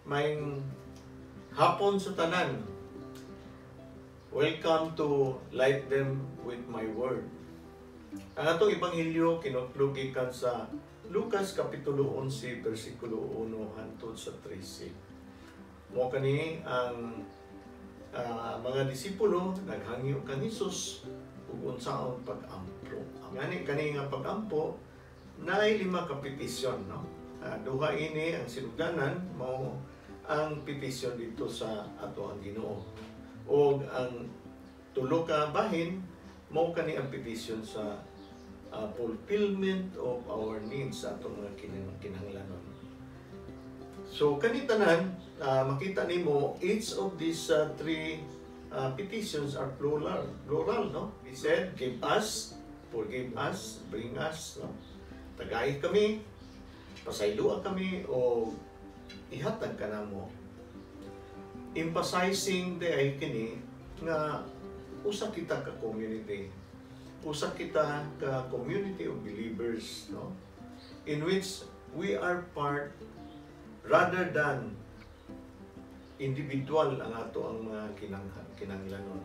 Maayong hapon sa tanan. Welcome to Light Them with My Word. Ang atong ebanghelyo kinutlog gikan sa Lucas kapitulo 11 bersikulo 1 hangtod sa 13. Mao kani ang mga disipulo naghangyo kan Hesus ug unsaon pag-ampo. Ngani kani nga pag-ampo naay lima ka petisyon, no? Duha ini ang sinugdanan, mao ang petisyon dito sa ato ang Ginoo. O ang tulo ka bahin mao kani ang petisyon sa fulfillment of our needs, sa atong mga kinahanglanon. So kani tanan, makita nimo each of these three petitions are plural, plural, no? He said, "Give us, forgive us, bring us," no? Tagay kami, pasayloa kami o ihatag ka namo. Emphasizing diay kini nga usa kita ka community. Usa kita ka community of believers, no? In which we are part rather than individual ang ato ang mga kinahanglanon.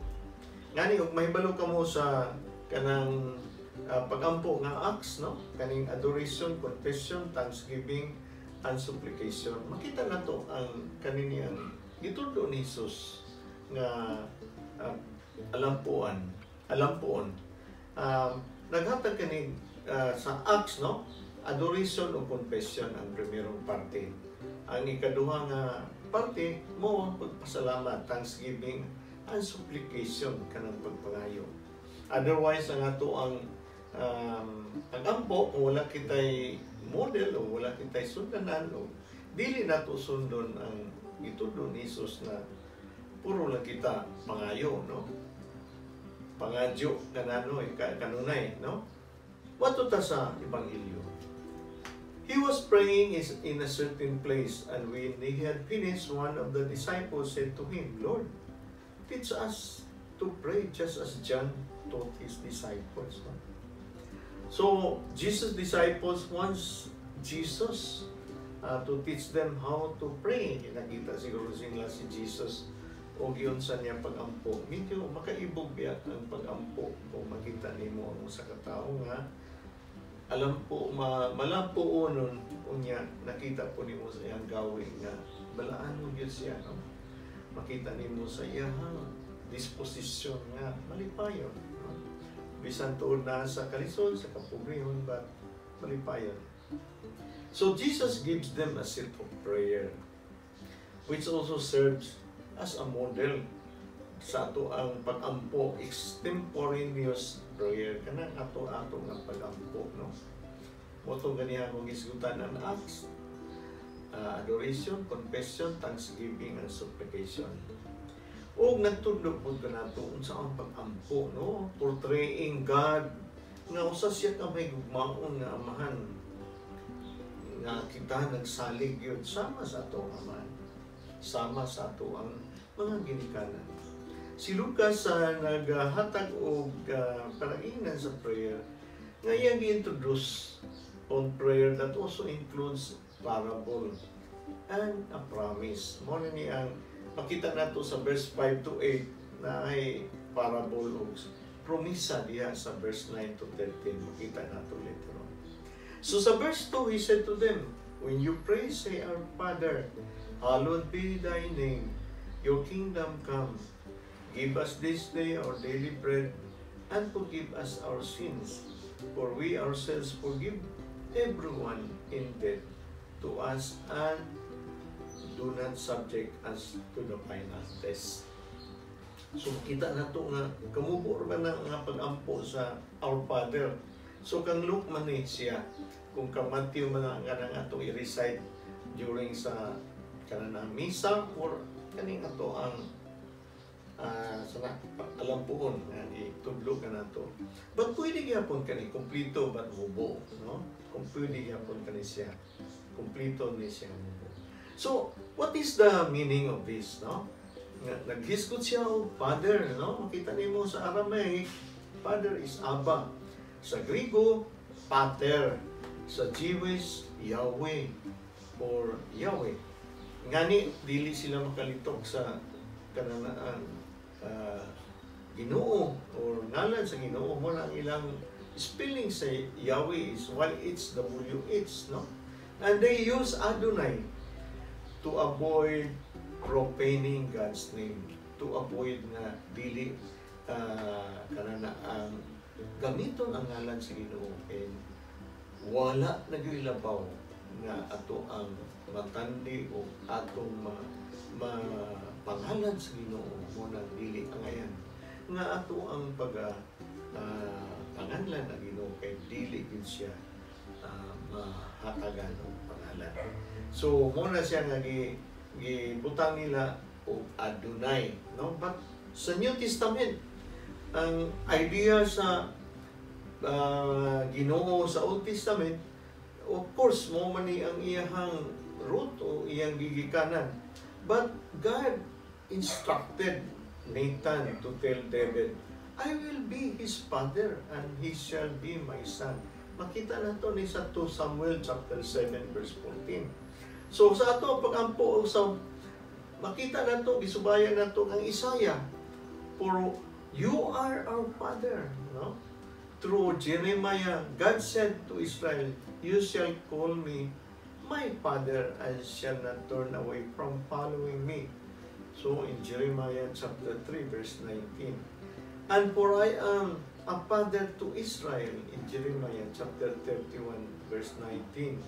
Ngani og mahibalo kamo sa kanang pagampo nga acts, no? Kaning adoration, confession, thanksgiving and supplication. Makita nato ang kanini ang gitudlo ni Jesus nga alampuan, alampuon. Naghatag kani sa acts, no? Adoration o confession ang primerong parte. Ang ikaduha nga parte mao ang pagpasalamat, thanksgiving and supplication, kanang pagpangayo. Otherwise, ang ato ang pagampo, kung wala kitay model o wala kitay sundanan o dili nato sundon ang gitudlo ni Jesus na puro lang kita pangayo, no? Pangadyo kananoy, kanunay, no? Wato ta sa Ebanghelyo. He was praying is in a certain place, and when he had finished, one of the disciples said to him, "Lord, teach us to pray just as John taught his disciples." No? So, Jesus' disciples wants Jesus to teach them how to pray. Nakita siguro sila si Jesus o giunsa niya pag-ampo. Medyo makaibog biya ang pag-ampo kung makita nimo ang usa ka tawo nga alam po malampo unon, unya nakita po nimo sa iyang gawin nga balaan mo gyud siya, no? Makita nimo sa iyang disposisyon nga malipayon, no? Bisan tuod na sa kalisod, sa kapobrehon, but malipayon. So Jesus gives them a set of prayer which also serves as a model sa ato ang pag-ampo, extemporaneous prayer, kanang ato ato nga pag-ampo, no? Mao to ganiha kong hisgutan ang acts, adoration, confession, thanksgiving and supplication. Ug nagtudlo pud kanato unsa ang pag-ampo, no? Portraying God nga usa siya ka may gugmaon nga amahan nga kita nagsalig yun sama sa atong amahan, sama sa ato ang mga ginikanan. Si Lucas naghatag og panaginan sa prayer nga iyang gi-introduce on prayer that also includes parable and a promise. Mao na ni ang makita nato sa verse 5 to 8 na ay parable og promisa diha sa verse 9 to 13, makita nato later on. So sa verse 2, he said to them, "When you pray, say, 'Our Father, hallowed be thy name, your kingdom come. Give us this day our daily bread, and forgive us our sins, for we ourselves forgive everyone in debt to us, and do not subject us to the final test.'" So makita na to nga kamubo ra ba na nga pag-ampo sa Our Father. So kang Luke man ni siya, kung kang Matthew man ang kanang atong i-recite during sa kanang misa or kaning ato ang sana alampuon nga itudlo ka nato. But pwede gyapon kani kompleto but mubo, no? Kung pwede gyapon kani siya. Kompleto ni siya mubo. So, what is the meaning of this, no? Nga, naghisgot siya og Father, no? Makita nimo sa Aramaic, Father is Abba. Sa Grigo, Pater. Sa Jewish, Yahweh or Yahweh. Ngani dili sila makalitok sa kananaan Ginoo or ngalan sa Ginoo. Mo na ang ilang spelling sa Yahweh is YHWH, no? And they use Adonai to avoid profaning God's name, to avoid nga dili kanana ang gamiton ang ngalan sa Ginoo, and wala nagilabaw nga ato ang matandi o atong ma pangalan sa Ginoo. Mo nang dili angayan nga ato ang pag panganlan ang Ginoo kay dili gid siya mahatagan og pangalan. So mo na siya nga gi gibutang nila og Adonai, no? But sa New Testament, ang idea sa Ginoo sa Old Testament, of course, mo man ni ang iyahang root o iyang gigikanan. But God instructed Nathan to tell David, "I will be his father and he shall be my son." Makita nato ni sa 2 Samuel chapter 7 verse 14. So sa ato pag-ampo sa makita nato, gisubayan nato ang Isaiah, "For you are our father," no? Through Jeremiah, God said to Israel, "You shall call me my father and shall not turn away from following me." So in Jeremiah chapter 3 verse 19. And "For I am a father to Israel" in Jeremiah chapter 31 verse 19.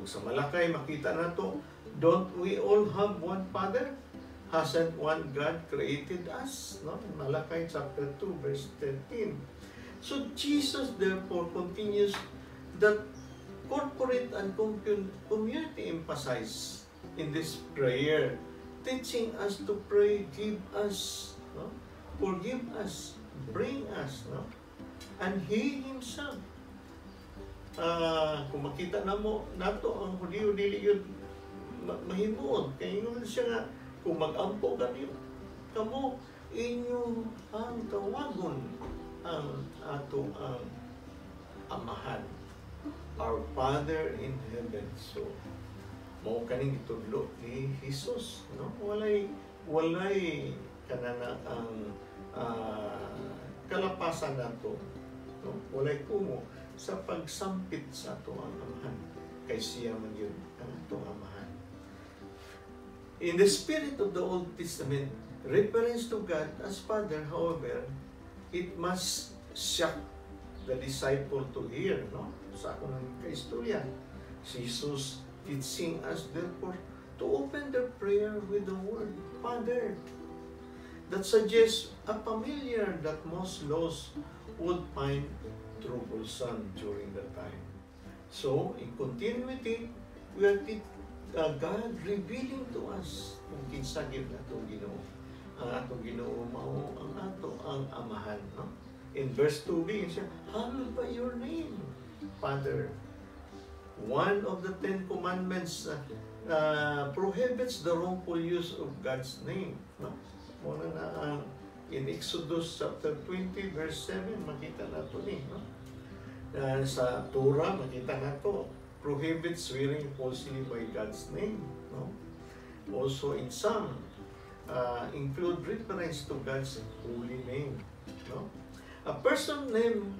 Ug sa Malakay makita nato, "Don't we all have one father? Hasn't one God created us?" No? Malakay chapter 2 verse 13. So Jesus therefore continues that corporate and community emphasize in this prayer, teaching us to pray, "Give us," no? "Forgive us, bring us," no? And He Himself, kung makita na mo nato ang Hudiyo dili yun mahimuon kay ingon siya nga kung mag-ampo kami kamo, inyo ang tawagon ang ato ang Amahan, our Father in heaven. So mao kaning gitudlo ni Jesus, no? Walay kanana ang kalapasan nato, no? Walay kumo sa pagsampit sa ato ang Amahan kay siya man yun ang atong Amahan. In the spirit of the Old Testament reference to God as Father, however, it must shock the disciple to hear, no? Sa ako ng kaistorya, si Jesus teaching us therefore to open their prayer with the word "Father." That suggests a familiar that most laws would find troublesome during the time. So, in continuity, we are God revealing to us kung kinsa gyud atong Ginoo. Ang atong Ginoo mao ang ato ang Amahan, no? In verse 2b, siya, "Hallowed by your name, Father." One of the Ten Commandments prohibits the wrongful use of God's name. No? Muna na ang in Exodus chapter 20 verse 7, makita nato ni, no? Sa Torah makita nato, prohibits swearing falsely by God's name, no? Also in some include reference to God's holy name, no? A person name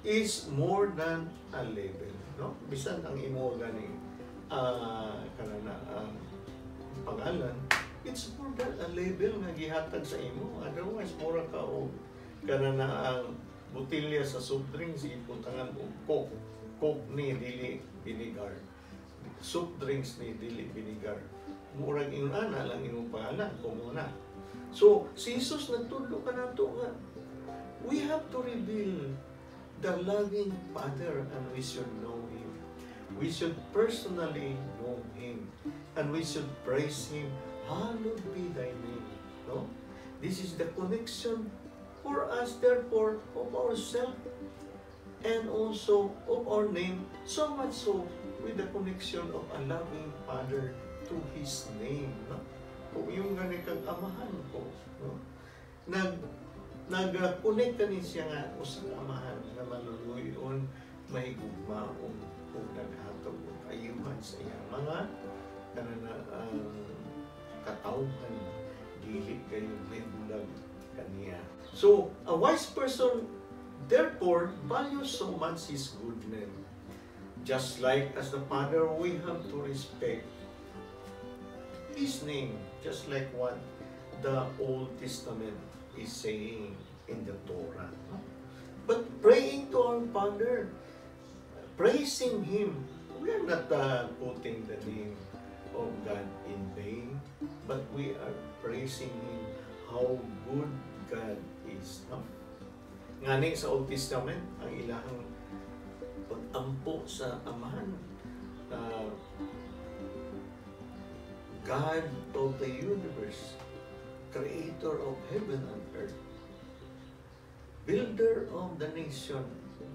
is more than a label, no? Bisan ang imo gani kanana ang pangalan, it's more than a label nga gihatag sa imo. Otherwise, mura ka og kanana ang botelya sa soft drinks, ibutangan og Coke. Coke ni, dili vinegar. Soft drinks ni, dili vinegar. Murag ingon ana lang imong pangalan kung na. So, si Jesus nagtudlo kanato nga we have to reveal the loving Father and we should know Him. We should personally know Him and we should praise Him. "Hallowed be thy name." No? This is the connection for us, therefore, of ourselves and also of our name, so much so with the connection of a loving Father to His name. No? Kung yung gani kag Amahan ko, no? Nag-connect kani siya nga usa ka Amahan nga maluluyon, mahigugmaon ug naghatag og ayuhan sa iyang mga Kanana ang katawhan dili kayo may bulag kaniya. So, a wise person therefore values so much his good name. Just like as the Father, we have to respect his name, just like what the Old Testament is saying in the Torah, no? But praying to our Father, praising Him, we are not putting the name of God in vain, but we are praising Him, how good God is. No? Ngani sa Old Testament, ang ilahang pag-ampo sa Amahan, God of the universe, creator of heaven and earth, builder of the nation,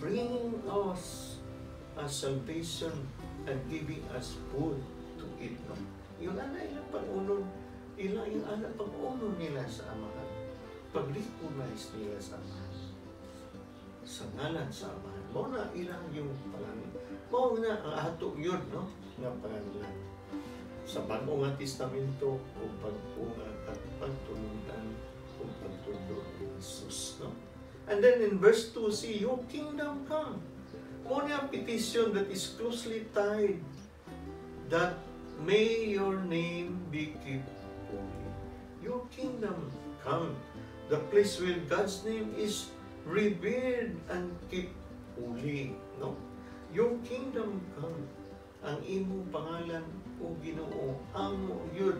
bringing us a salvation and giving us food to eat. No? Yun ana ilang pag-unod, ilang yung ana pag-unod nila sa Amahan. Pag-recognize nila sa Amahan. Sa ngalan sa Amahan. Mao na ilang yung pangalan. Mao na ang ato yun, no? Nga pangalan. Sa Bag-o nga Testamento o bag-o nga pagtulunan o pagtudlo ni Jesus, no? And then in verse 2, see, "Your kingdom come." Mao ni ang petition that is closely tied that may your name be kept holy. Your kingdom come. The place where God's name is revered and kept holy. No? Your kingdom come. Ang imong pangalan o Ginoo, amo yun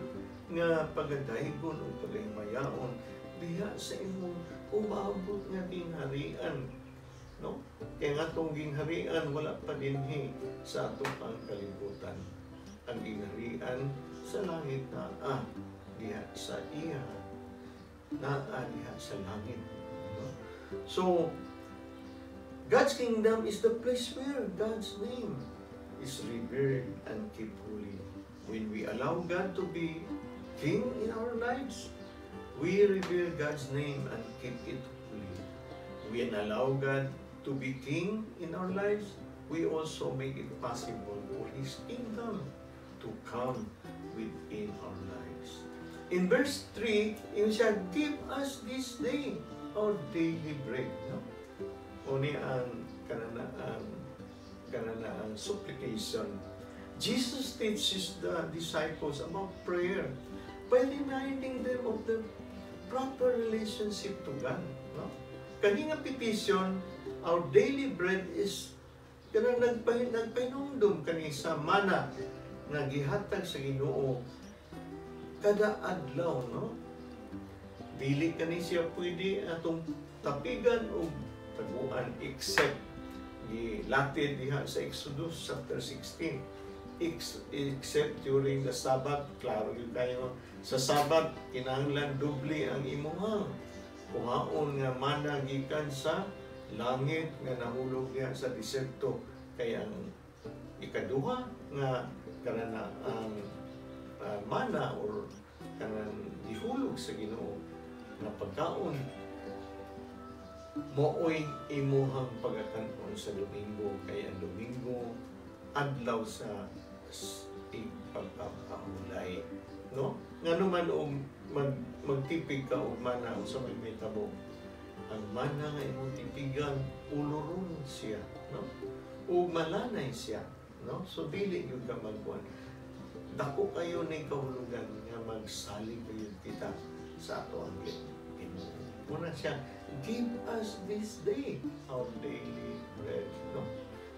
nga pagadaygon o pagahimayaon diha sa imong umaabot nga gingharian, no? Kaya nga atong gingharian wala pa dinhi sa atong kalibutan. Ang gingharian sa langit naa diha sa iya, naa diha sa langit, no? So God's kingdom is the place where God's name is revered and kept holy. When we allow God to be king in our lives, we revere God's name and keep it holy. We allow God to be king in our lives, we also make it possible for His kingdom to come within our lives. In verse 3, yun siya, "Give us this day our daily bread." No? O ni ang kanana ang supplication. Jesus teaches the disciples about prayer by reminding them of the proper relationship to God. No? Kani nga petition, our daily bread, is kanang nagpahinumdum kani sa mana nga gihatag sa Ginoo kada adlaw, no? Dili kani siya pwede atong tapigan o taguan except gilatid diha sa Exodus chapter 16, except during the Sabbath. Klaro yun kayo, sa Sabbath kinahanglan doble ang imuhang kuhaon nga mana gikan sa langit nga nahulog diha sa diserto, kay ang ikaduha nga kanana ang mana or kanang gihulog sa Ginoo nga pagkaon mooy imuhang pagkakan-on sa Domingo, kay ang Domingo adlaw sa pagpapahulay, no? Ngano man og magtipig ka og mana, unsa may mahitabo? Ang mana nga imong tipigan, uloron siya, no? Ug malanay siya, no? So dili gyud ka magkuan. Dako kayo ni kahulugan nga magsalig kayo kita sa ato ang Ginoo. Muna siya, "Give us this day our daily bread," no?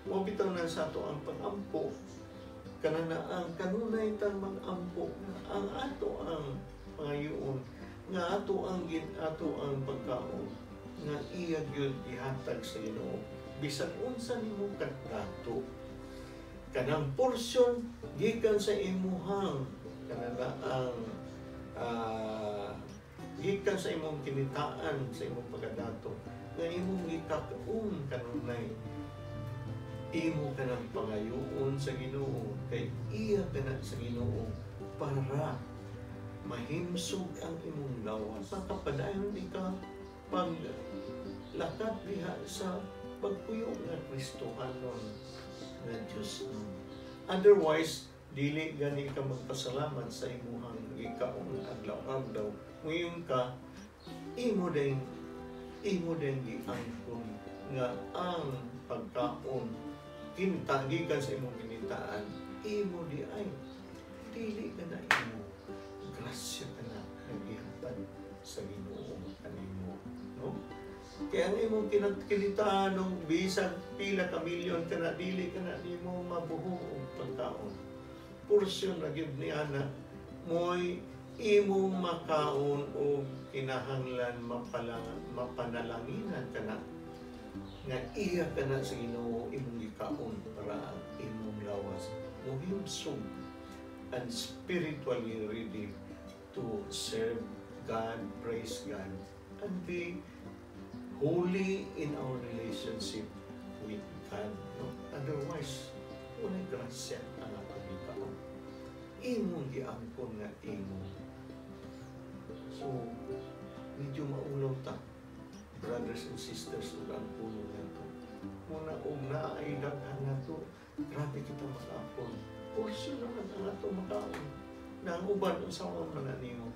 Mo bitaw na sa ato ang pag-ampo, kanana ang kanunay tang mag-ampo nga ang ato ang pangayoon nga ato ang gin ato ang pagkaon nga iya gyud ihatag sa Ginoo bisan unsa nimo kadato, kanang porsyon gikan sa imuhang kanana ang gikan sa imong kinitaan, sa imong pagkadato nga imong gikakaon kanunay, imo ka ng pangayoon sa Ginoo kay iya ka na sa Ginoo para mahimsog ang imong lawas, makapadayon ka pag lakat diha sa pagpuyo nga Kristohanon nga Diyos, no? Otherwise Dili gani ka magpasalamat sa imuhang gikaon adlaw-adlaw. Muingon ka, imo din giangkon nga ang pagkaon kinta gikan sa imong kinitaan, imo di ay. Dili ka na imo, grasya ka na nagihatag sa Ginoo kanimo, no? Kaya ang imong kinitaan og bisag pila ka milyon ka na, dili ka na nimo mabuho og pagkaon. Porsyon na gyud ni ana mo'y imong makaon og kinahanglan mapanalanginan ka na nga iya ka na sa Ginoo imong gikaon para ang imong lawas muhimsog and spiritually ready to serve God, praise God, and be holy in our relationship with God. No? Otherwise, walay grasya ang atong gikaon. Imong giangkon nga imo. So, medyo maulaw ta, brothers and sisters, ug ang puno nato. Muna og naay daghan nato, grabe kita makaapon. Porsyon naman ang ato makaon. Na ang uban, unsa man na nimo?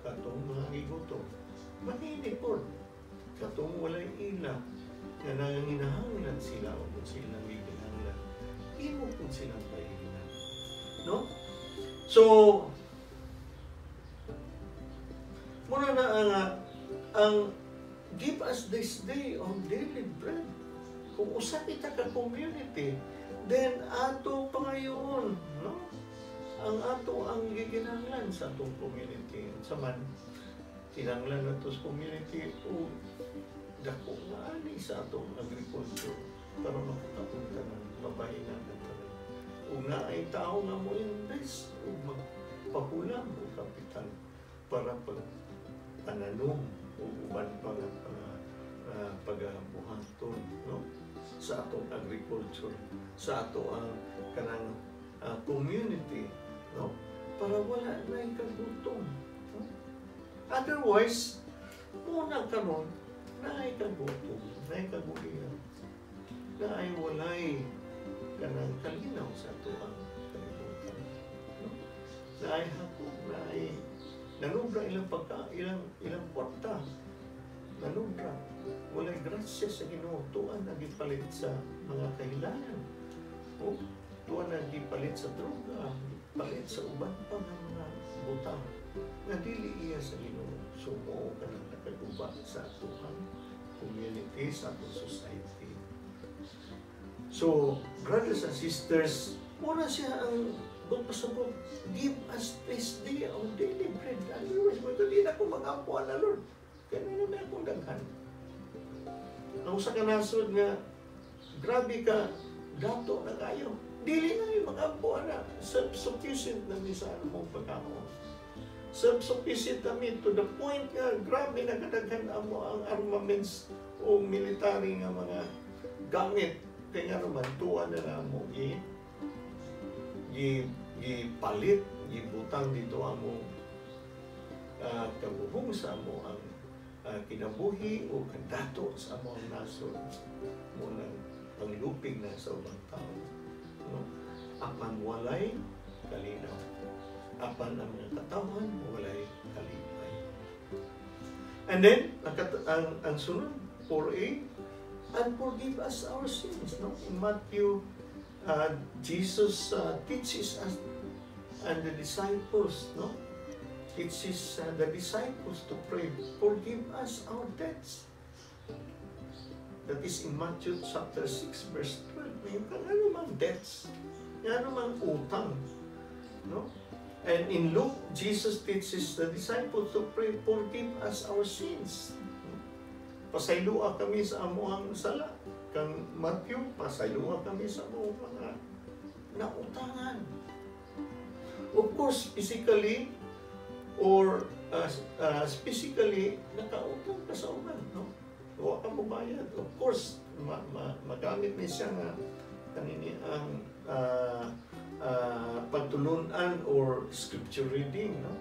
Katong mga gigutom. Manini pod. Katong walay ila, nga nanginahanglan sila o kung silang gikinahanglan. Imo kung silang bahinan. No? So, muna na ang "Give us this day our daily bread." Kung usa kita ka community, then ato pangayoon, no? Ang ato ang gikinahanglan sa atong community. Sa man, kinahanglan nato sa community o dako nga ani sa atong agriculture para makakaon tanan, mabahinan ang tanan. Ug naay tao nga mo invest ug magpahulam og kapital para pag pananom o uban pa nga mga pagabuhaton, no, sa atong agriculture, sa ato ang kanang community, no, para wala na kagutom, no? Otherwise, muna karon naay kagutom, naay kagulian, naay walay kanang kalinaw sa ato ang kalibutan, no? Naay hakog, naay nanubra ilang pagka ilang kwarta, nanubra, walay grasya sa Ginoo, tuan na gipalit sa mga kahilayan o tuan na gipalit sa droga, gipalit sa uban pa nga mga butang nga dili iya sa Ginoo. So mao ka nang nakaguba sa atuang community, sa atong society. So, brothers and sisters, muna siya ang pasabot, "Give us this day our daily bread." Otherwise, mo di na ko mag-ampo na, Lord. Kaya na akong daghan. Ang usa ka nasod nga, grabe ka, dato na kayo. Dili na yung mag-ampo na. Self-sufficient na mi sa ano mong pagkaon. Self-sufficient kami to the point nga, grabe na kadaghan amo ang armaments o military nga mga gamit. Kaya nga naman, tuwa na na mo gi, gi, gipalit, gibutang dito amo kabuhong sa amo ang kinabuhi o kandato sa amo ang nasod mo nang panglupig na sa ubang tao. No? Apan walay kalinaw. Apan ang mga katawhan walay kalipay. And then, ang sunod, 4a, "And forgive us our sins." No? In Matthew, Jesus teaches us and the disciples, no? Teaches the disciples to pray, "Forgive us our debts." That is in Matthew chapter 6, verse 12. May kang ano mang debts, ano mang utang. No? And in Luke, Jesus teaches the disciples to pray, "Forgive us our sins." Pasaylua kami sa amuang sala. Kang Matthew, pasaylua kami sa among mga nautangan. Of course, physically or physically, nakautang ka sa uban, no? Wa ka mobayad. Of course, magamit ni siya nga kanini ang pagtulunan or scripture reading, no?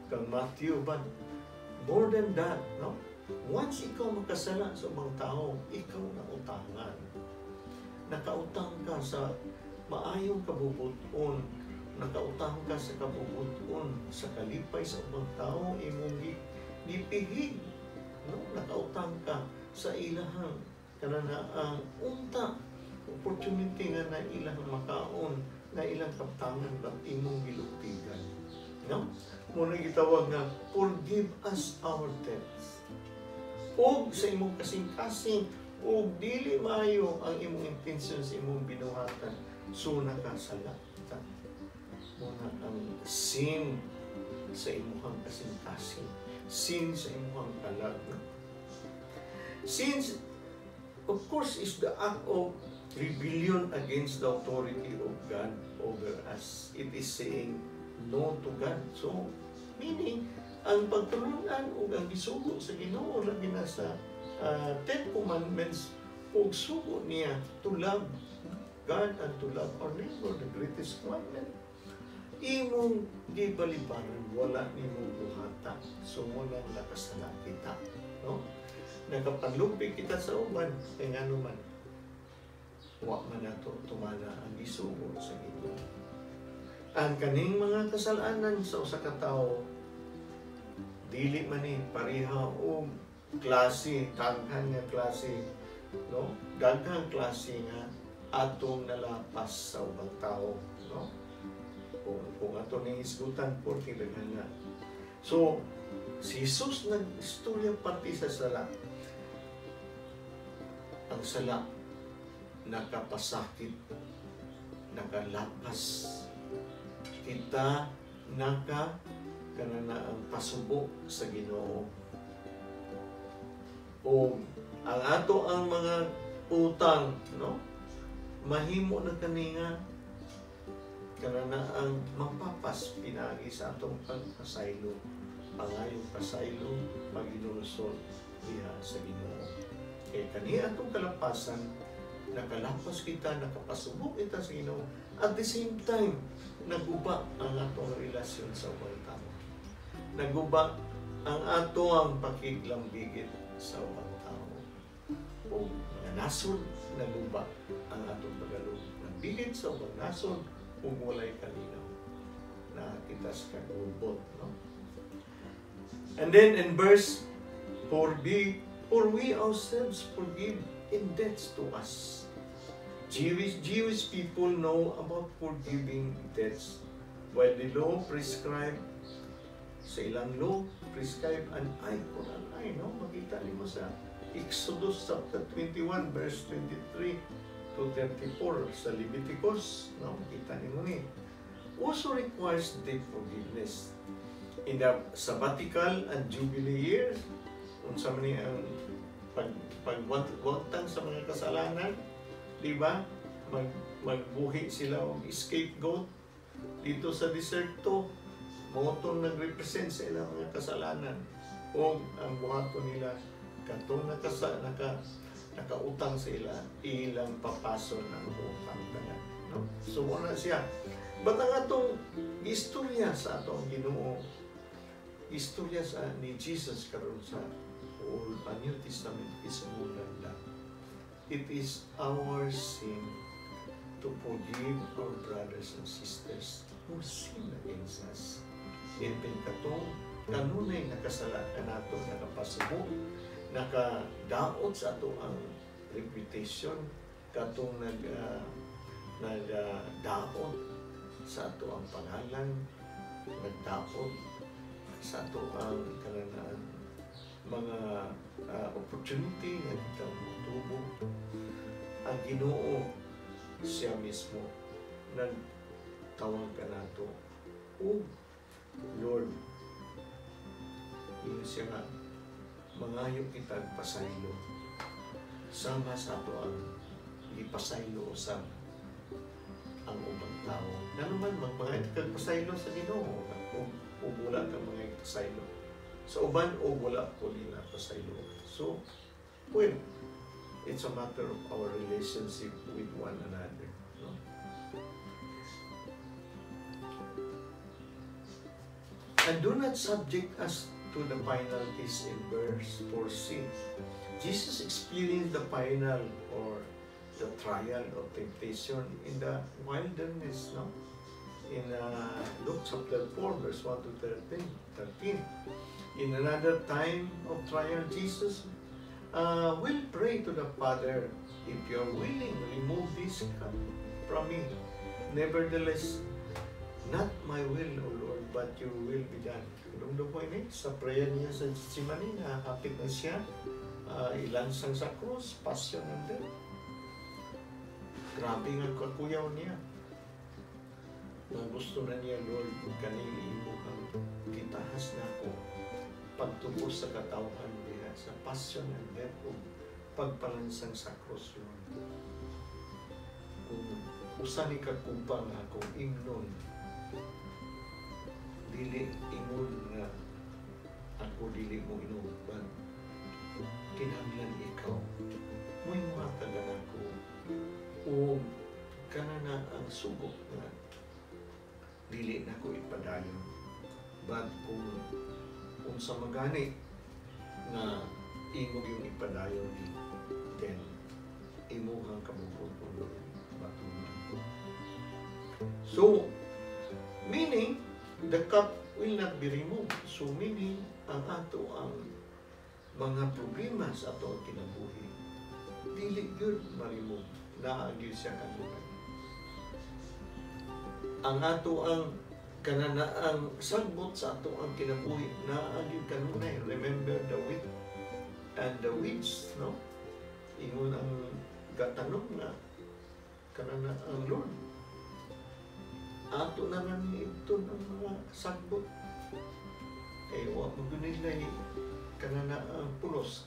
Kang Matthew, but more than that, no? Once ikaw makasala sa ubang tao, ikaw na utangan. Nakautang ka sa maayong kabubuton. Nakautang ka sa kabubuton, sa kalipay sa ubang tao, imong gipihig, no? Nakautang ka sa ilahang kanana ang unta opportunity nga na ilang makaon, na ilang kaptangan ba, imong gilugtigan, no? Mao na gitawag nga "Forgive us our debts." Ug sa imong kasing-kasing ug dili maayo ang imong intensyon sa imong binuhatan, so nakasala ta. Mao na ang sin sa imong kasing-kasing, sin sa imong kalag, no? Sins, of course, is the act of rebellion against the authority of God over us. It is saying no to God. So, meaning, ang pagtulunan o ang gisugo sa Ginoo labi na sa Ten Commandments ug sugo niya to love God and to love our neighbor, the greatest commandment. Imong gibalibaran, wala nimo buhata. So, mao nang nakasala kita. No? Nakapanlupi kita sa uban, kay ngano man, wa man nato tumana ang gisugo sa Ginoo. Ang kaning mga kasalanan sa usa ka tawo, dili man ni pareha og klase, daghan nga klase, no? Daghang klase nga atong nalapas sa ubang tao, no? Kung ato ning hisgutan, porque daghan nga. So, si Jesus nag-istorya pati sa sala. Ang sala nakapasakit, nakalapas. Kita naka kanana ang pasubo sa Ginoo. O ang ato ang mga utang, no? Mahimo na kani nga kanana ang mapapas pinaagi sa atong pagpasaylo, pangayong pasaylo, paghinulsol diha sa Ginoo. Kay kani atong kalapasan, nakalapas kita, nakapasubo kita sa Ginoo. At the same time, naguba ang atong relasyon sa ubang tao. Naguba ang ato ang pakiglambigit sa ubang tao. O mga nasod, naguba ang atong pagalambigit sa ubang nasod ug walay kalinaw na kita sa kagubot. No? And then in verse 4b, "For we ourselves forgive in debts to us." Jewish people know about forgiving debts. While the law prescribe, sa ilang law, prescribe an eye for an eye, no? Makita nimo sa Exodus chapter 21, verse 23 to 34 sa Leviticus, no? Makita nimo ni. Also requires deep forgiveness. In the sabbatical and jubilee years, unsa man ni ang pag pagwantang sa mga kasalanan, di ba? Magbuhi sila og scapegoat dito sa diserto. Mao tong nagrepresent sa ilang mga kasalanan. O ang buhaton nila katong nakautang sa ila, ilang papason ang utang tanan, no? So mao na siya. But ang atong istorya sa atong Ginoo, istorya sa ni Jesus karon sa Old and New Testament is more than that. It is our sin to forgive our brothers and sisters who sin against us. Even katong kanunay nakasala kanato, nakapasubo, nakadaot sa ato ang reputation, katong nagdaot sa ato ang pangalan, nagdaot sa ato ang kananaan mga opportunity nga kita motubo. Ang Ginoo siya mismo nagtawag kanato o Lord, ingon siya nga mangayo kita pasaylo sama sa ato ang gipasaylo usab ang ubang tao. Ngano man magmangayo kag pasaylo sa Ginoo ug wala ka mga pasaylo sa uban o wala ko nila pasaylo? So, well, it's a matter of our relationship with one another, no? "And do not subject us to the penalties" in verse 4c. Jesus experienced the final or the trial of temptation in the wilderness, no? In Luke chapter 4, verse 1 to 13. 13. In another time of trial, Jesus will pray to the Father, "If you're willing, remove this cup from me. Nevertheless, not my will, O Lord, but your will be done." Hinumdum mo ini sa prayer niya sa Gethsemane na hapit na siya ilansang sa krus, passion and death. Grabe nga kakuyaw niya. Na gusto na niya, "Lord, kaning imuhang gitahas na ako pagtubos sa katawhan diha sa passion and death o pagpalansang sa krus, Lord. Kung usa ni ka kupa nga akong ingnon, dili ingon nga ako dili mo inom, but kinahanglan ikaw mo'y muhatagan ako o kana na ang sugo nga dili na ko ipadayon. But kung unsa magani nga imo yung ipadayon ni, then imuhang kabubut-on, Lord, matuman." So, meaning, the cup will not be removed. So, meaning, ang ato ang mga problema sa ato ang kinabuhi, dili gyud ma-remove. Naa gyud siya kanunay. Ang ato ang kananaang sagbot sa ato ang kinabuhi, naa gyud kanunay. Remember the wheat and the weeds, no? Ingon ang gatanom nga kanana ang Lord. Ato na nga niibton ang mga sagbot. Kay wa mo nila kanana ang pulos,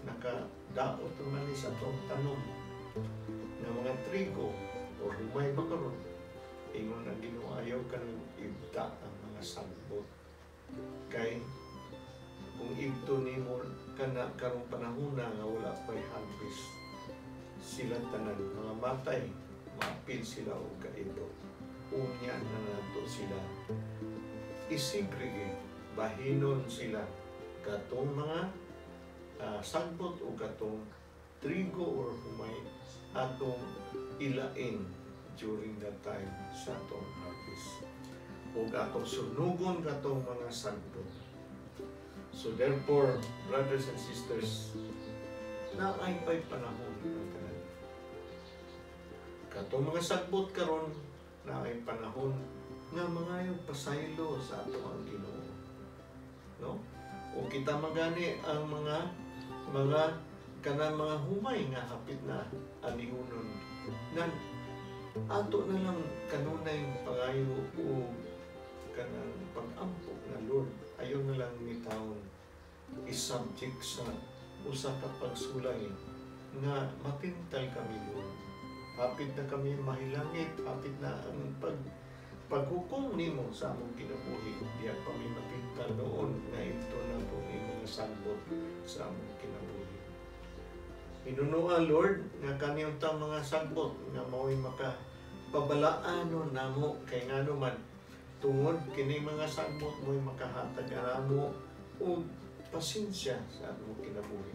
nakadaot naman ni sa atong tanom nga mga trigo o humay ba karon. Ingon ang Ginoo, "Ayaw ka nang ibta ang mga sagbot kay kung ibto nimo kana karong panahon na nga wala pa'y harvest, sila tanan mga matay, maapil sila og kaibot. Unya na nato sila isegregate, bahinon sila katong mga sagbot o katong trigo or humay, atong ilain during that time sa atong harvest ug atong sunugon katong mga sagbot." So therefore, brothers and sisters, naay pa'y panahon ang tanan. Katong mga sagbot karon, naay panahon nga mga pasaylo sa ato ang Ginoo. No? O kita magani ang mga kanang mga humay nga hapit na anihunon nga ato na lang kanunay pangayo o kanang pag-ampo na, "Lord, ayaw na lang ni taon isubject sa usa ka pagsulay nga matintal kami, Lord. Hapit na kami mahilangit, hapit na ang paghukom nimo sa among kinabuhi. Diya kami matintal noon nga ito na po imong sagbot sa among kinabuhi." Hinunoa, Lord, nga kaniyong tang mga sagbot nga mao'y maka pabalaanon namo kay ngano man tungod kini mga sagbot mo'y makahatag namo og pasensya sa among kinabuhi.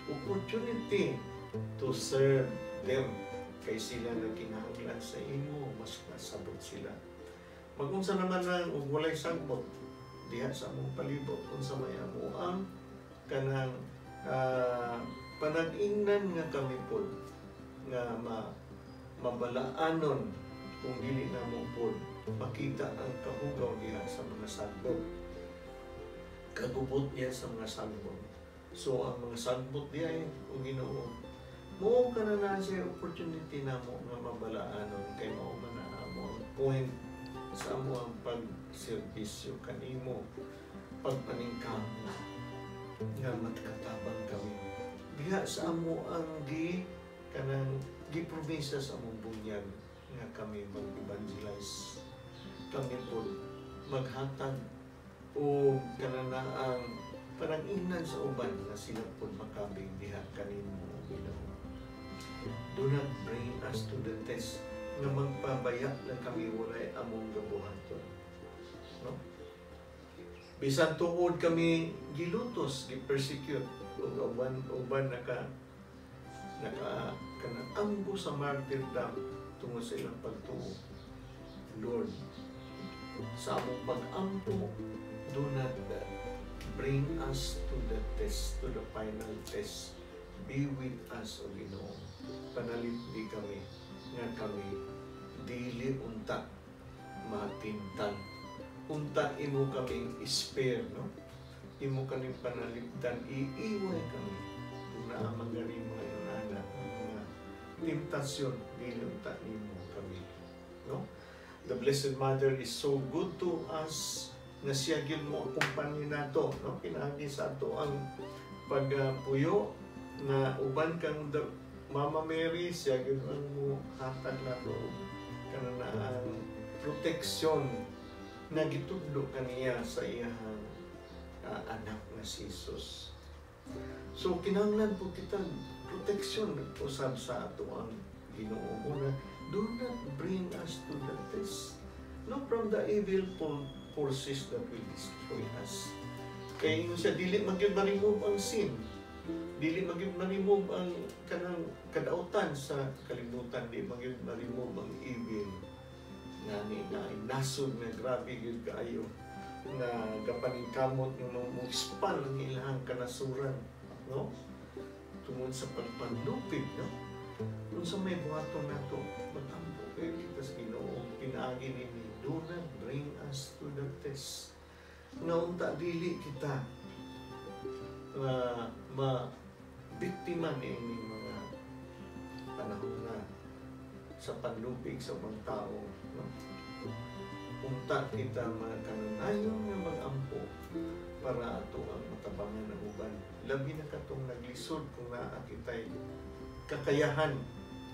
Opportunity to serve them kay sila na kinahanglan sa imo, mas masabot sila. Magunsa naman ang og walay sagbot diha sa among palibot, unsa may amo ang kanang panag-ingnan nga kami pod nga mabalaanon kung dili namo pod makita ang kahugaw diha sa mga sagbot, kagubot niya sa mga sagbot? So ang mga sagbot diha o Ginoo mo ka na na siya opportunity namo nga mabalaanon kay mao man na amo ang point sa amo ang pagserbisyo kanimo, pagpaningkamo nga matkatabang kami diha sa amo ang gi kanang gipromisa sa among bunyag nga kami mag-evangelize, kami po maghatag o kananaang panag-ingnan sa uban nga sila po makabig diha kanimo, Ginoo. Do not bring us to the test nga magpabaya lang kami, walay among gabuhaton. No? Bisan tuod kami gilutos, gi-persecute, ug uban naka kanang amgo sa martyrdom tungod sa ilang pagtuo. Lord, sa among pag-ampo, do not bring us to the test, to the final test. Be with us, O Ginoo. Panalipdi kami nga kami dili unta matintal. Unta imo kaming spare, no? Imo kaming panalipdan, iiway kami. Kung naa man gani mga inana, mga temptasyon, dili unta nimo kami. No? The Blessed Mother is so good to us nga siya gyud mo akumpanya nato, no? Pinaagi sa ato ang pagpuyo nga uban kang the Mama Mary, siya gyud ang mo hatag nato kanang ang proteksyon na gitudlo kaniya sa iyang anak na si Jesus. So kinahanglan po kita proteksyon usab sa ato ang Ginoo mo na do not bring us to the test, no, from the evil forces that will destroy us. Kay ingon siya, dili man gyud ma-remove ang sin. Dili man gyud ma-remove ang kanang kadautan sa kalibutan, di man gyud ma-remove ang evil. Ngani na ay nasod nga grabe gyud kaayo nga gapaningkamot nga mo expand ang ilang kanasuran, no? Tungod sa pagpanlupig, no? Unsa may buhaton nato, magampo kay kita sa Ginoo pinaagi nini, do not bring us to the test. Nga unta dili kita nga ma biktima ni ining mga panahon na sa panlupig sa ubang tao, no? Unta kita mga kananayon nga mag-ampo para ato ang matabangan ng uban, labi na katong naglisod. Kung naa kitay kakayahan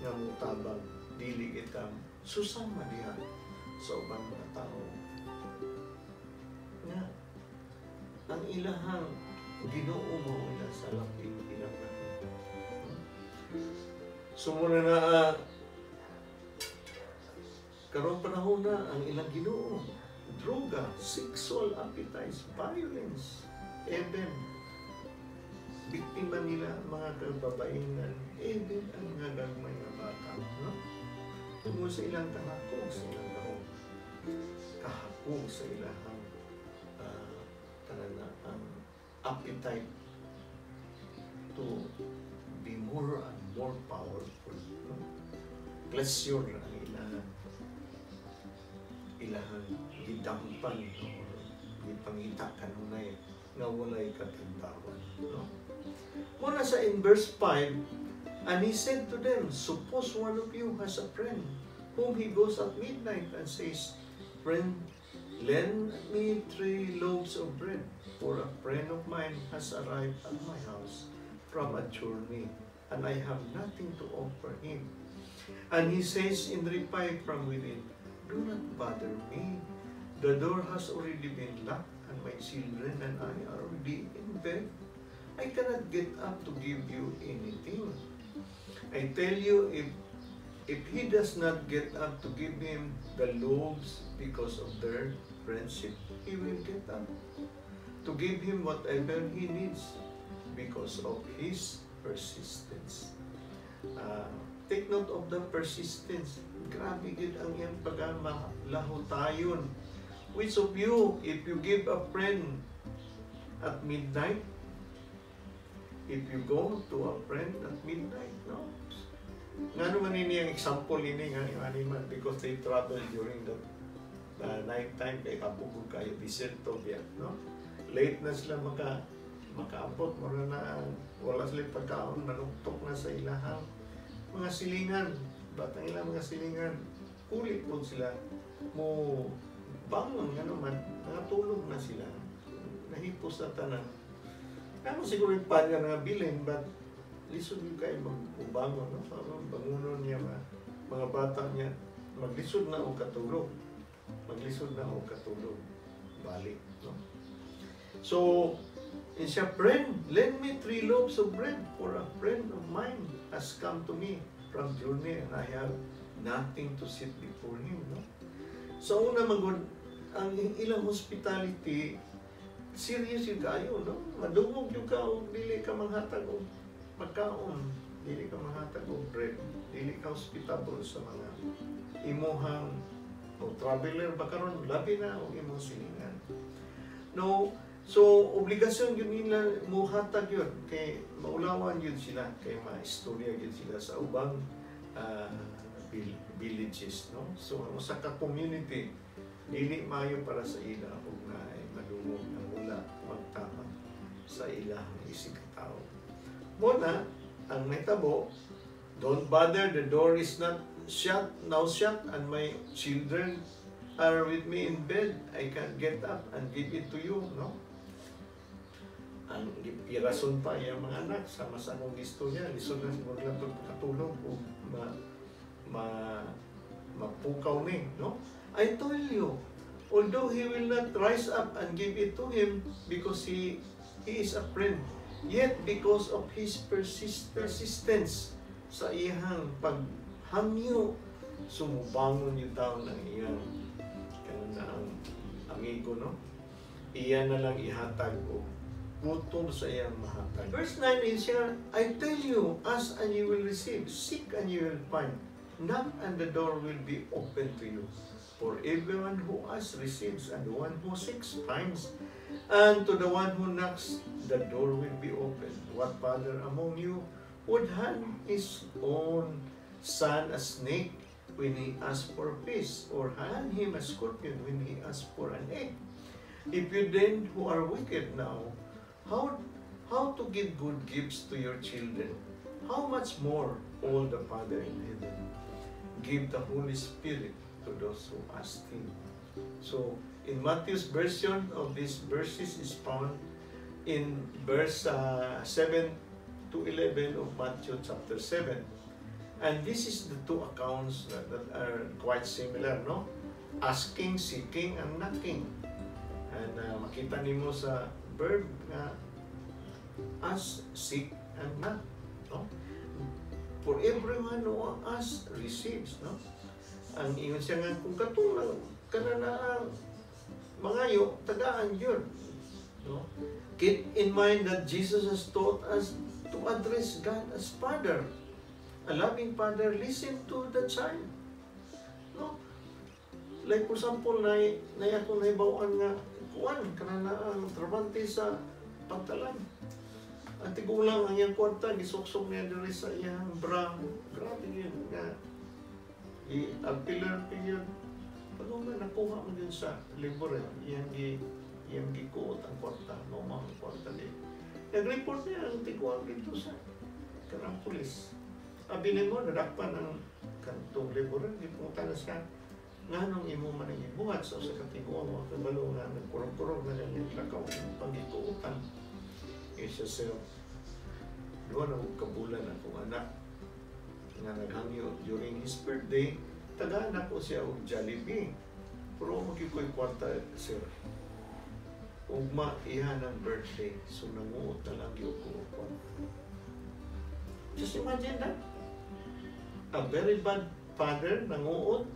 nga mutabang, dili kita susama diha sa ubang mga tao nga ang ilahang Ginoo mo ila sa lakip ilang lahi. So muna na karong panahon na ang ilang Ginoo droga, sexual appetites, violence, even biktima nila ang mga kababaingan, even ang mga gagmay nga bata, no? Tungod sa ilang kahakog sa ilang gahom, kahakog sa ilang kanang ang appetite to be more and more powerful, no? Pleasure ang ilang ilahang gidampan, no? Or gipangita kanunay nga walay katintawan, no? Muna sa in verse 5, "And he said to them, 'Suppose one of you has a friend whom he goes at midnight and says, "Friend, lend me three loaves of bread, for a friend of mine has arrived at my house from a journey, and I have nothing to offer him." And he says in reply from within, 'Do not bother me. The door has already been locked, and my children and I are already in bed. I cannot get up to give you anything.' I tell you, if he does not get up to give him the loaves because of their friendship, he will get up to give him whatever he needs because of his persistence." Take note of the persistence. Grabe gid ang iyang pagmalahutayon. "Which of you, if you give a friend at midnight," if you go to a friend at midnight, no? Nga naman ini ang example ini nga ni man because they travel during the night time kay kabugog kayo, diserto biya, no? Late na sila makaabot, mura na wala sila pagkaon, manuktok na sa ilahang mga silingan, batang ilang mga silingan, kulit po sila mo bangon nga naman nangatulog na sila, nahipos na tanan. Namo siguro yung panya nga bilin, but lisod yung kayo magbangon, no? Parang bangunon niya mga bata niya, maglisod na og katulog. Maglisod na og katulog. Balik, no? So, and siya, "Friend, lend me three loaves of bread, for a friend of mine has come to me from journey and I have nothing to sit before him," no? So, una magod, ang ilang hospitality, serious yung kayo, no? Madungog yung ka, og dili ka manghatag og pagkaon, dili ka manghatag og bread, dili ka hospitable sa mga imuhang O traveler ba karon, labi na og imong silingan. No, so obligasyon yun nila muhatag yun kay maulawan yun sila, kay maistorya yun sila sa ubang villages, no? So ang usa ka community, dili maayo para sa ila ug naay madungog nga wala magtabang sa ilang isig tao. Mo na ang nahitabo, "Don't bother, the door is not shut, now shut, and my children are with me in bed. I can't get up and give it to you," no? Ang irason pa iyang mga anak, sama sa akong istorya, lisod na siguro lang pagkatulog o ma, ma, mapukaw ni, no? "I tell you, although he will not rise up and give it to him because he is a friend, yet because of his persistence sa iyang paghangyo, sumubangon yung taon ng iyang kanang amigo, no? Iya na lang ihatag og gutom sa iyang mahatag." Verse 9 is here, "I tell you, ask and you will receive, seek and you will find, knock and the door will be open to you. For everyone who asks receives, and the one who seeks finds, and to the one who knocks, the door will be opened. What father among you would hand his own son a snake when he asks for fish, or hand him a scorpion when he asks for an egg? If you then, who are wicked, know how to give good gifts to your children, how much more will the Father in heaven give the Holy Spirit to those who ask Him?" So, in Matthew's version of these verses is found in verse 7 to 11 of Matthew chapter 7. And this is the two accounts that are quite similar, no? Asking, seeking, and knocking. And makita nimo sa verb nga ask, seek, and knock. No? For everyone who asks, receives. No? Ang ingon siya nga, kung katong kana na ang mangayo, tagaan yun. No? Keep in mind that Jesus has taught us to address God as Father. A loving father listen to the child. No? Like for example, na akong nahibaw-an nga kuan kana na ang trabante sa pantalan. Ang tigulang, ang iyang kwarta gisuksok niya diri sa iyang bra. Grabe yun nga. I alpiler yun. Pag una nakuha mo din sa laborer, iyang gikuot ang kwarta, no ang kwarta di. Nag-report niya ang tiguang dito sa kanang pulis. Abi nimo, nadakpan ang kantong laborer, gipunta na siya nganong imo man ang ibuhat sa usa ka tiguang mo kabalo nga nagkurog-kurog na lang lakaw ang pagikuotan. Eh siya, "Sir, duha na og kabulan akong anak nga naghangyo during his birthday, tagaan ako siya og Jollibee. Pero mo ko'y kwarta, sir. Ugma iha ng birthday, so nanguot na lang gyud ko og kwarta." Just imagine that. A very bad father nanguot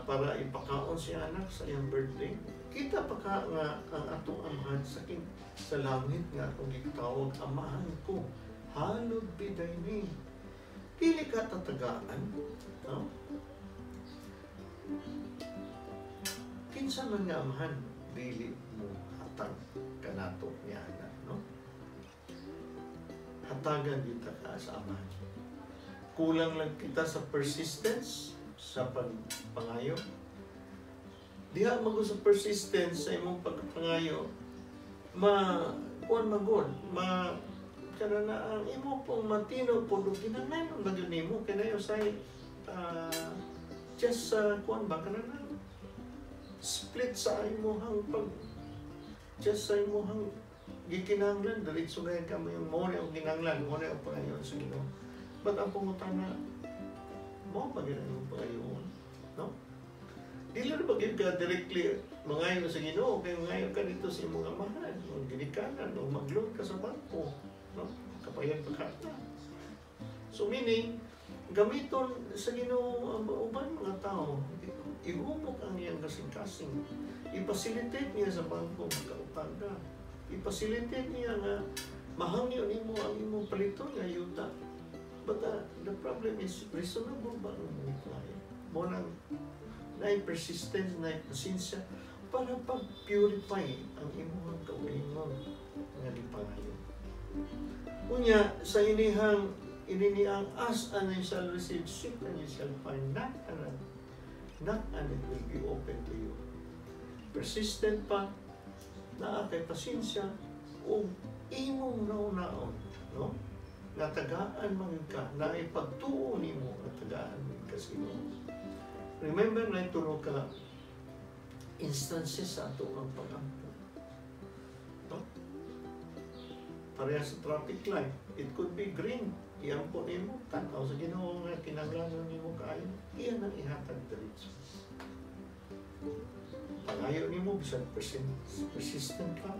para ipakaon si anak sa iyang birthday. Kita pa ka nga ang atong amahan sa langit nga atong gitawag Amahan ko, hallowed be thy name. Dili ka tatagaan, no? Kinsa man nga amahan dili mo hatag kanato niya anak, no? Hatagan kita ka sa amahan. Kulang lang kita sa persistence sa pagpangayo. Diha man sa persistence sa imong pagpangayo, ma kuan magod, ma kana na ang imo pong matino po do kinahanglan ba gyud nimo kay say just kuan ba, kana na split sa imong pag just sa imong gikinahanglan, diretso gayud ka mo yung mo na ang kinahanglan mo na ang pangayon sa Ginoo. But ang pangutana, mo ba gyud ang imong pangayon, no? Dili na ba gyud ka directly mangayo sa Ginoo kay mangayo ka dito sa imong amahan o ginikanan o mag-loan ka sa bangko, no? Kapayag pa ka na. So meaning, gamiton sa Ginoo ang uban mga tao, ihumok ang iyang kasing-kasing, i-facilitate niya sa bangko makautang ka, i-facilitate niya nga mahangyo nimo ang imong paliton nga yuta. But the problem is, reasonable ba ang imong pangayo mo nang Naay persistent, naay pasensya para pag-purify ang imong kaugalingon nga gipangayo. Unya, sa inihang inini ang "Ask and you shall receive, seek and you shall find, knock and it will be open to you." Persistent pa, naa kay pasensya, o imong naunaon, no? Natagaan man ka, na ipagtuo nimo nga tagaan man ka sa Ginoo. Remember na tulo ka instances sa ato ang pag-ampo. No? Pareha sa traffic light, it could be green. Iampo nimo, tan-aw sa Ginoo nga kinahanglan nimo kaayo, iyan ang ihatag diretso. Pangayo nimo bisan persistent ka,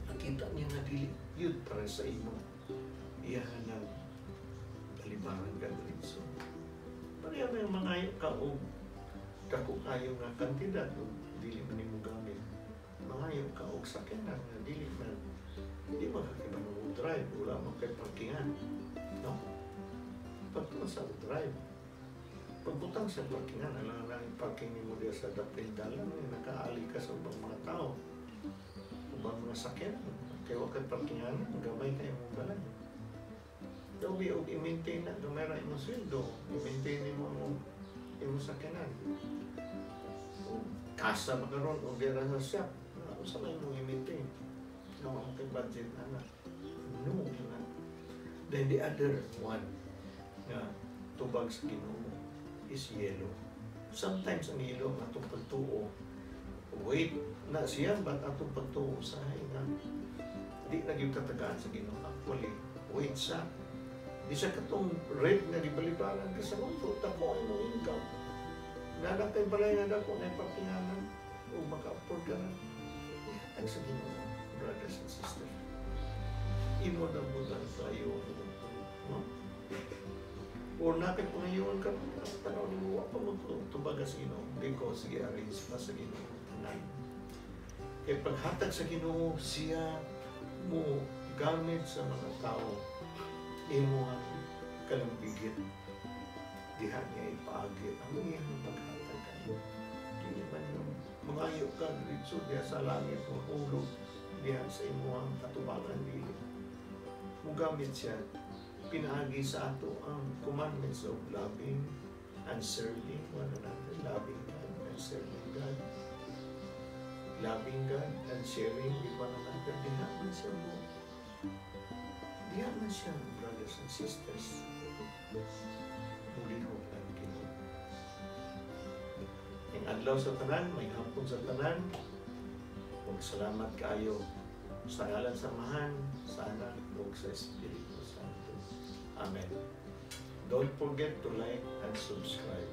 nakita niya nga dili yun para sa imo. Iyahan ang balibaran ka diretso. Pareha may mangayo ka og dako kayo nga kantidad og dili man nimo gamit. Mangayo ka og sakyanan nga dili man di man ka kibalo og drive, wala man kay parkingan. No? Pagtuon sa drive, pagbutang sa parkingan, alam na ang parking nimo diya sa dapil dalan, nakaali ka sa ubang mga tao, ubang mga sakyanan. Kaya wa kay parkingan, gamay kay imong balay. Daw bi og i-maintain na gamay ra imong sweldo, i-maintain nimo ang imong sakyanan. O kasa ba karon o dira sa shop, unsa may imong i-maintain? No, ang kay budget ana. No, na. Then the other one nga tubag sa Ginoo is yellow. Sometimes ang yellow ang atong pagtuo. Wait na siya, but atong pagtuo sa nga di na gyud katagaan sa Ginoo. Actually, wait sa di siya katong red nga gibalibaran ka sa mundo, dako ang imong income. Naa kay balay nga dako na parkinganan o maka-afford ka na. Ihatag sa Ginoo, brothers and sisters. Imo na butan tayo. No? Or naa kay pangayoon ka, tanaw nimo wa pa mo tubaga sa Ginoo because gi-arrange pa sa Ginoo tanan. Kay paghatag sa Ginoo, siya mo gamit sa mga tao imuhang kalambigit. Diha niya ipaagi ang iyang paghatag kayo. Dili man yung mangayo ka diretso diha sa langit mahulog diha sa imuhang katubangan, dili. Mugamit siya pinaagi sa ato ang commandments of loving and serving one another, loving God and serving God, loving God and sharing with one another. Diha man siya mo. Diha man siya, brothers and sisters. Mulihok ang Ginoo. Ang adlaw sa tanan, may hapon sa tanan. Ug salamat kaayo sa ngalan sa Amahan, sa Anak, ug sa Espiritu Santo. Amen. Don't forget to like and subscribe.